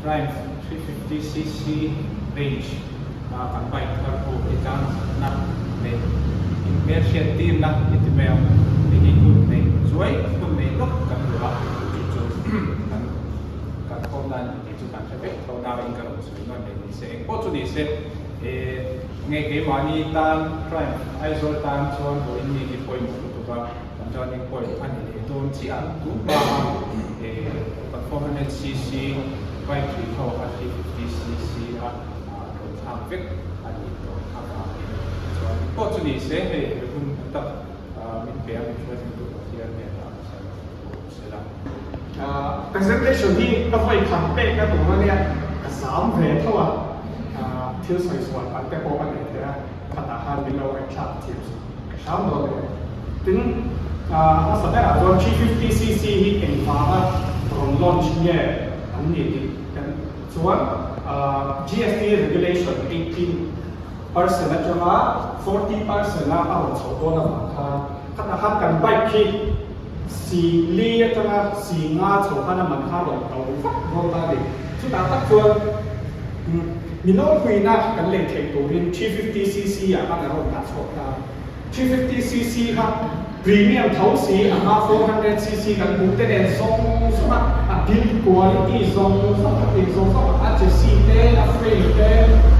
Triumph 350cc range a kan bike thar ho hi tlangna leh inhmelhriattirna i ti mai ang. Hei hi hun nei chuai hun nei lawk kan duh a, chu chu kan kan khawmna a ni tih chu kan hre vek tho na in ka rawn sawi nawn leh ni se engpawh chu ni se nge keimahni tan Triumph Aizawl tan chuan vawiin ni hi pawimawh lutuk a. Kan turning point a ni leh dawn chiah a, tun hma a kan 400cc bike hrui ho kha 350cc a rawn thlak vek a nih tawh avangin chuan pawh chu ni se hei he hun hmu tak min pe a min hruai theitu Pathian hnenah sawi tur se la. Presentation hi ka vawi khat pek na tur a nia, ka zam ve tho a, thil sawi sual palh te pawh ka nei thei a, khatah khan min lo ngaihthlak thiam suh. Ka hram dawn e. Tin, hmasa berah chuan 350cc hi engvanga rawn launch nge an ni tih kan chuan GST regulation 18% atanga 40% a a rawn chhoh dawn avang khan khatah khan kan bike khi si li atanga si nga chho khan a man kha a rawn to vak dawn ta a ni. Chutah tak chuan mi nawlpuina kan lei theih turin 350cc ah khan a rawn dah chhuak ta a. 350cc kha premium tho si a hma 400cc kan hmuh te nen zawng zawng a, a build quality zawng zawng kha tin zawng zawng a, a chassis te, a frame te,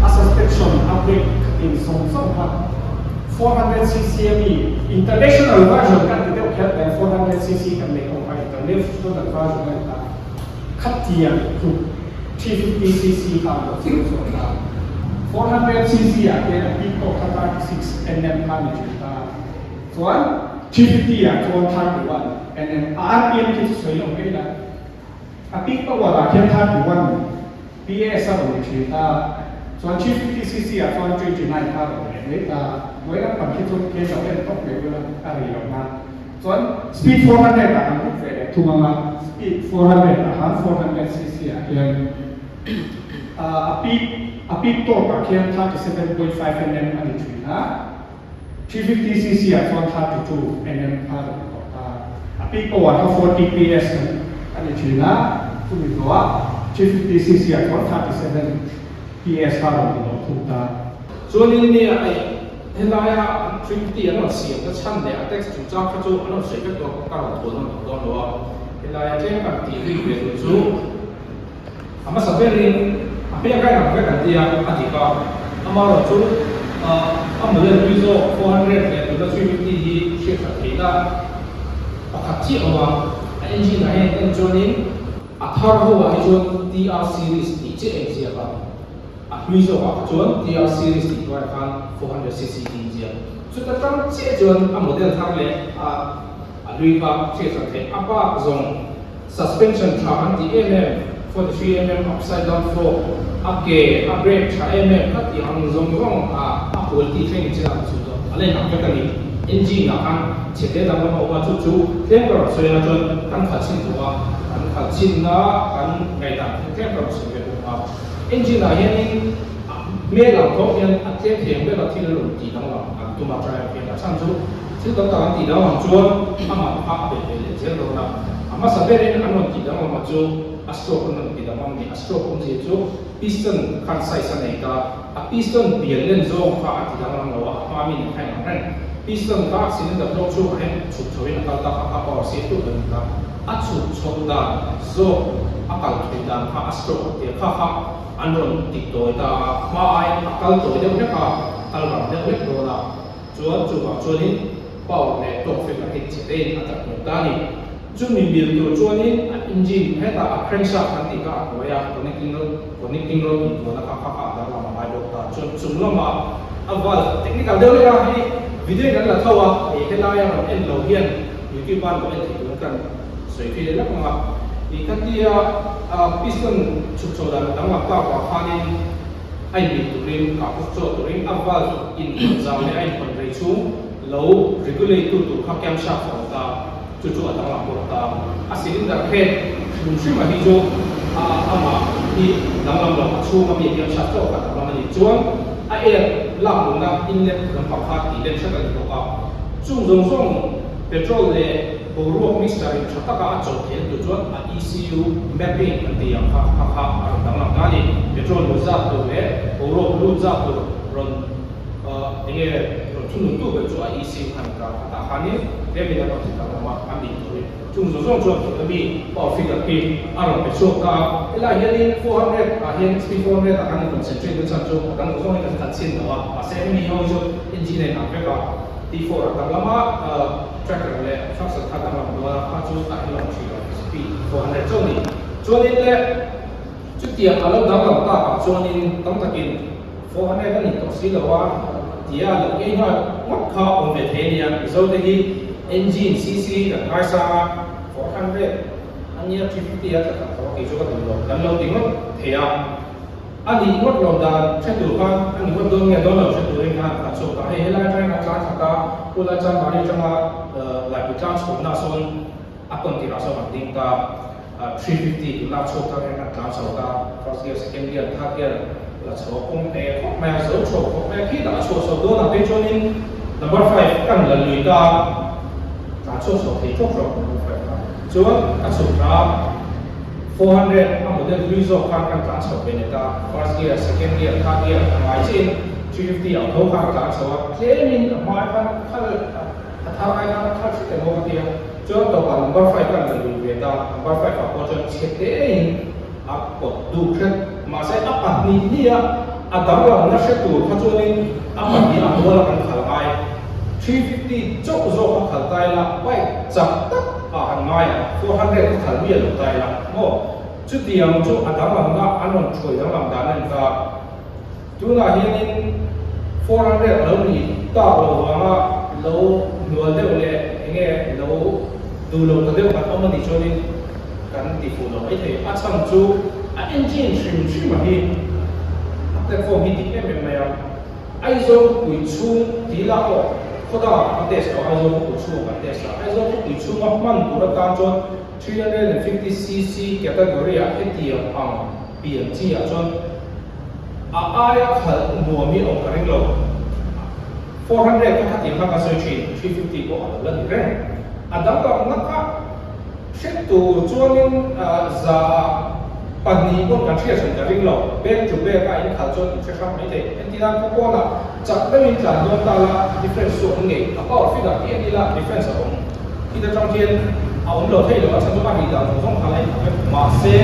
a suspension, a brake kha tin zawng zawng kha 400cc a mi international version kan ti deuh kher mai 400cc kan neih ho kha international version a ni ta. Khatiang tluk 350cc kha an lo siam chhuak ta. 400cc ah hian a peak tawk kha 36 nm kha a ni thin ta. Chuan 350 ah chuan 31 nm a rpm khi chu sawi lo mai la. A peak power ah khian 31 PS a rawn ni thin ta. Chuan 350cc ah chuan 29 kha a rawn ni leh mai ta. Hnuai lampang khi chu khian lo en tawp mai ula a rei lo na. Chuan speed 400 ah kan lut ve leh thung ang a, speed 400 ah khan 400 cc ah hian a peak a peak torque ah khian 37.5 nm a ni thin a, 350 cc ah chuan 32 nm kha a rawn tawh ta. A peak power kha 40 PS a ni thin a, chumi zawhah 350 cc ah chuan 37 PS kha a rawn ni tawh thung ta. Chuanin nia hei helaia an 350 an rawn siam na chhan leh a tax chungchang kha chu an rawn sawi vek dawn ka rawn thuan nawn tawh dawn lo a, helaia tlem kan tih rik ve duh chu a hmasa berin a hmel kai ang vek an ti a, a dik a, amaherawhchu a model hlui zawk 400 leh tuna 350 hi hriat that theihna pakhat chiah awm a, a engine ah hian en chuanin a thar ho ah hi chuan TR series tih chiah a inziak a. A hlui zawkah kha chuan TR series tih hnuaiah khan 400cc tih inziak. Chuta tang chiah chuan a model thar leh a a hlui kha hriat theih. A bak zawng suspension tha an tih em em, 43 mm upside down fork, a ke, a brake tha em em kha tih ang zawng zawng a a quality thleng in chinah chu chu a la inang vek a ni. Engine ah khan chhe te dang lam a awm a, chu chu tlem ka rawn sawi a chuan kan khalh chhin tawh a, kan khalh chhinna kan ngaihdan tlem ka rawn sawi ve bawk a. Engine ah hianin a hmel ang tawk hian a tlem thei ang bera thil rawn tih danglam an tum a, Triumph hian a chhan chu thil tam tak an tih danglam chuan amah kha a bei ve leh zel dawn a, a hmasa berin an rawn tih danglam a chu a stroke an rawn ti danglam a ni, a stroke awmzia chu piston khan size a nei ta, a piston pian len zawng kha a ti danglam lo a, a hma mi nen kha inang reng, piston kha cylinder block chhungah hian chhuk chhoin a kal ta kha kha power save tut a ni ta. A chhuk chhoh dan zawk a kal thui dan kha a stroke a tia kha kha an rawn ti tawi ta a, hma aiin a kal tawi deuh hlek a, kal rang deuh hlek dawn a, chuan chuvang chuanin power leh tawk fek a hit che tein a tlat hmel ta a ni. Chumi mil tur chuanin a engine hetah a crankshaft kan tih kha a hnuai a, connecting rod connecting rod intuahna kha kha kha a danglam a ngai bawk ta, chuan chung lama a valve technical deuh hlek a, hei video in an la tho a, hei helaia rawn en lo hian YouTube a lo en thei tur kan sawi phei leh lak ang a, i ka tia piston chhuk chho dan danglam tak vang khanin a inmil turin kahpuk chaw turin a valve inhawn zau leh a inhawn rei chhung lo regulate tu tur kha camshaft a awm ta, chu chu a danglam bawk ta. A cylinder head hrim hrim a hi chu a amah hi danglam lo, a chhung ami camshaft chauh kha danglam a ni. Chuan a air lak luhna inlet lampang kha tih len hret a ni bawk a, chung zawng zawng. Petrol leh boruak mixture in tha taka a chawlh theihna tur chuan a ECU mapping an tih ang kha kha kha a rawn danglam ta a ni. Petrol lut zat tur leh boruak lut zat tur rawn eng nge rawn thunun tu ber chu a ECU khan a kha tah khanin tlemin a rawn ti danglam a, a nih turin. Chung zawng zawng chuan tuna mi power figure khi a rawn pe chhuak ta a, helaiah hianin 400 ah hian XP 400 ah khan in concentrate na chhan chu a dang zawng zawngin kan khalh chhin lo a, mahse hemi ho hi chu engine a inang vek a, T4 a danglam a, tracker leh traction kha danglam dawn a, kha chu tah hian a awm thin lo, XP 400 chauh a ni. Chuanin le chutiang a lo danglam takah chuanin tam takin 400 a ni tawh si lo a tia lo ei nghal ngawt kha awm ve thei a nia. Mizo te hi engine cc kan ngaisang a, 400 a nia 350 a tla tak tawh a kei chu ka duh lo kan lo ti ngawt thei a. A nih ngawt lo dan hre tur khan a ni ngawt dawn nge dawn lo hre turin khan a chhuak ta. Hei helai atangin a tlan khat a, Pulai Chanmari atanga Laipui tlang chhawmna sawn a tawn tirah sawn an ding ta. 350 tuna chhuak thar hian an tlan chho ta, first gear, second gear, third gear la chho a kawng hle khawp mai a, zo chho khawp mai a, khitah a chhuah chho dawn ah phei chuanin number 5 kan la lui ta, tlan chhuak chho thei tawk rawh number 5 kha chuan a chhuk thla 400 a model hlui zawk khan kan tlan chho ve leh ta, first gear, second gear, third gear a ngai chiahin 350 ang tho khan a tlan chho a, tlemin a hmai khan khal A thar ai khan a thar hret emaw ka ti a, chuan tawpah number 5 ka la lui ve ta, number 5 ah pawh chuan chhe tein a pawt duk hret, mahse a pahnih hnih a a danglamna hre tur kha chuanin a pahnih a mual a kan khal ngai, 350 chauh zawk a khal ta ila bike chak tak ah han ngai ang, 400 ka khal miah lo ta ila maw, chutiang chu a danglamna an rawn thuai danglam dan a ni ta. Tunah hianin 400 a lo nih tak lo vanga lo hnual deuh leh enge lo duh lo ta deuh kan awm a nih chuanin kan ti fuh lo mai thei. A chhan chu a engine hrim hrim a hi a platform hi dik em em mai a. Aizawl khawpui chhung tih lah pawh khaw dangah kan test lo, Aizawl khawpui chhungah kan test a. Aizawl khawpui chhunga hman tur atan chuan 350cc category ah hetiang ang pian chi ah chuan a aia khalh nuam hi a awm ka ring lo. 400 kha khatiang kha ka sawi thin, 350 pawh a lo la ni reng. A danglamna kha hre tur chuanin 2% pawn kan hriat hran ka ring lo. Back to back a inkhalh chuan inhre hrang mai thei. Entirnan khaw pawnah chak deuhin tlan dawn ta la, difference chu a awm ngei. A power figure tih a ni la, difference a awm. Khit atang khian a awm lo thei lo a, chhan chu a ri dan zawng zawng kha la inthawk vek. Mahse,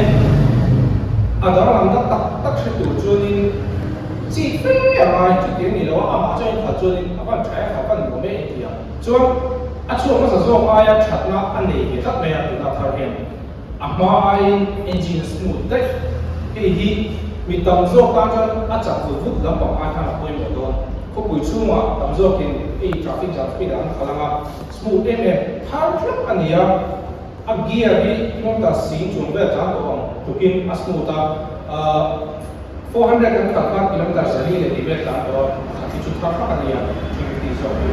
a danglamna tak tak hre tur chuanin chi fe a ngai, chutiang ni lo a, amah chuan inkhalh chuanin a van tha em, a van nuam em ti a. Chuan a chhuak hmasa zawk aia thatna a nei ve tlat mai a, tuna thar hian a hma aiin engine a smooth daih. Hei hi mi tam zawk tan chuan a chak vut vut lampang ai khan a pawimawh dawn. Khawpui chhungah tam zawkin hei traffic jam speed ah an khalh ang a, Smooth em em thar hlak a ni a, a gear hi kilometer sing chung vel tlan tawh ang tlukin a smooth a, 400 kan khalh khan kilometer zali leh tih vel tlan tawh a, pakhat hi chu thar hlak a ni a, 350 zawk hi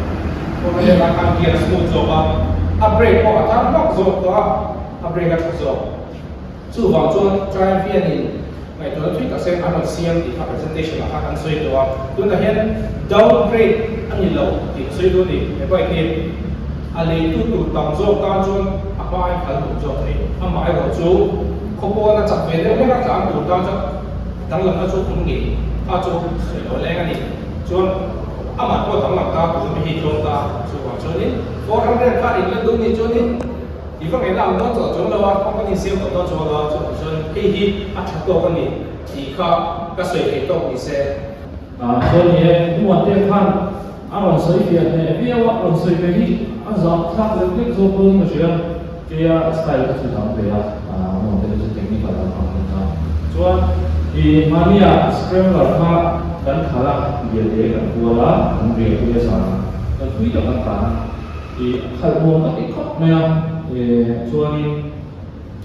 400 ah khan gear a smooth zawk a, a brake pawh a thar hlak zawk a, a brake a tha zawk. Chuvang chuan Triumph hianin ngaihtuahna thui tak sen an rawn siam tih kha presentation ah khan an sawi tawh a, tunah hian downgrade a ni lo tih ka sawi dawn a ni. He bike hi a leitu tur tam zawk tan chuan a hma aiin kal duh zawk thei. Amaherawh chu khawpawna chak ve deuh hlek a tlan tur tan chuan danglamna chu awm ngei kha chu sawi loh leng a ni. Chuan amah pawh danglam ta tur mi hi tlawm ta chuvang chuanin 400 kha in la duh nih chuanin, I va ngaihna ang dawn tawh chuang lo a, company siam tawh dawn chuang lo a, chuvang chuan hei hi a tha tawk a ni tih kha ka sawi thei tawk ni se. Chuan ni e, Hmuan te khan a rawn sawi fiah hneh viau a, rawn sawi ve hi a zah thlak lek lek zawk dawn ka hria, keia style ka chu dang ve a, Hmuan te chu technical lam ang a ni ta. Chuan i mahnia scrambler kha kan khalh a, biate kan kual a, kan riah pui a zan a, kan tui tak kan tan a. I khalh nuam ka ti khawp mai a, chuanin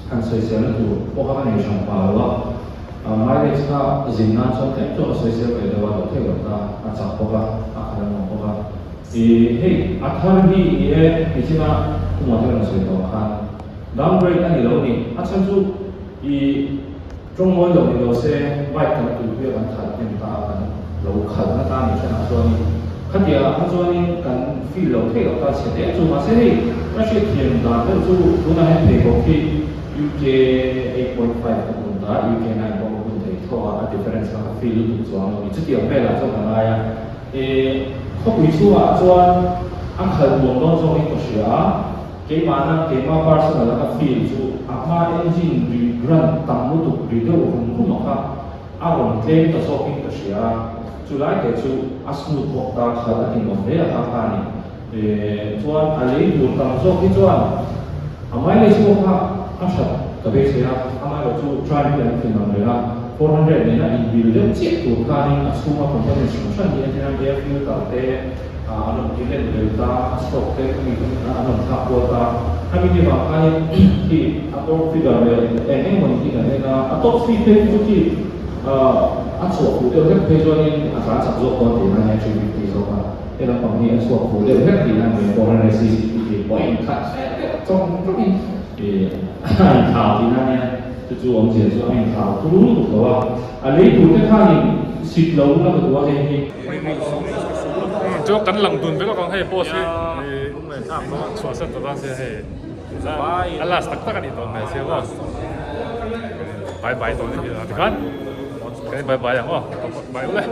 han sawiselna tur pawh kha ka nei hran pah lo a, mileage kha zin nan chuan tlem chuan ka sawisel ve deuh a, lo thei lo ta, a chak bawk a, a khalh a nuam bawk a. I hei a thar hi ni e, nichina Khuma te rawn sawi tawh khan downgrade a ni lo ni, a chhan chu i tawng mawi lo ni lo se bike kan tuipui a kan khalh hnem ta a, kan lo khalh na ta ni thenah chuanin. Khatiang kha chuanin kan feel lo thei lo ta chhe hle chu. Mahse hei ka hriatthiam dan deuh chu tunah hian pheikhawk hi UK 8.5 ka bun ta, UK 9 pawh ka bun thei tho a, a difference kha ka feel lutuk chuang lo ni. Chutiang velah chuan ka ngai a. E khawpui chhungah chuan a khalh nuam dawn zawkin ka hria a, keimahna keimah personal a ka feel chu a hma engine ri run tam lutuk ri deuh rum rum a kha a rawn tlem ta zawkin ka hria a, chulai te chu a smooth bawk ta khalh a ti nuam hle a kha kha a ni. E chuan a lei tur tam zawk hi chuan a mileage pawh kha a that ka beisei a, amaherawh chu Triumph hi an fin ang reng a, 400 nena inbil deuh chiah tur khanin a chhunga components hran hran hi entir an air filter te an rawn ti len bel ta, a stroke te khami an rawn thlak kual ta, khami te vang khanin khi a torque figure leh eng eng mawni khi kan en a, a top speed phei chu khi a chhuah fuh deuh hlek phei chuanin a tlan chak zawk dawn tihna nia 350 zawk a. He lampang hi a chhuak fuh deuh hlek tihna a ni a, 400 cc tih hi point khat hret deuh chawng chawngin a inthlau tihna a nia, chu chu awmzia chu a inthlau turu lutuk lo a, a lei tur te khanin sit lo ula ka duh a hei hi. Chu kan lang dun ve lawk ang hei post hi chhuah san tawh dawn sia hei a last tak tak a nih tawh hmel sia maw bye bye tawh ni tikhan kan in bye bye ang aw bye ule.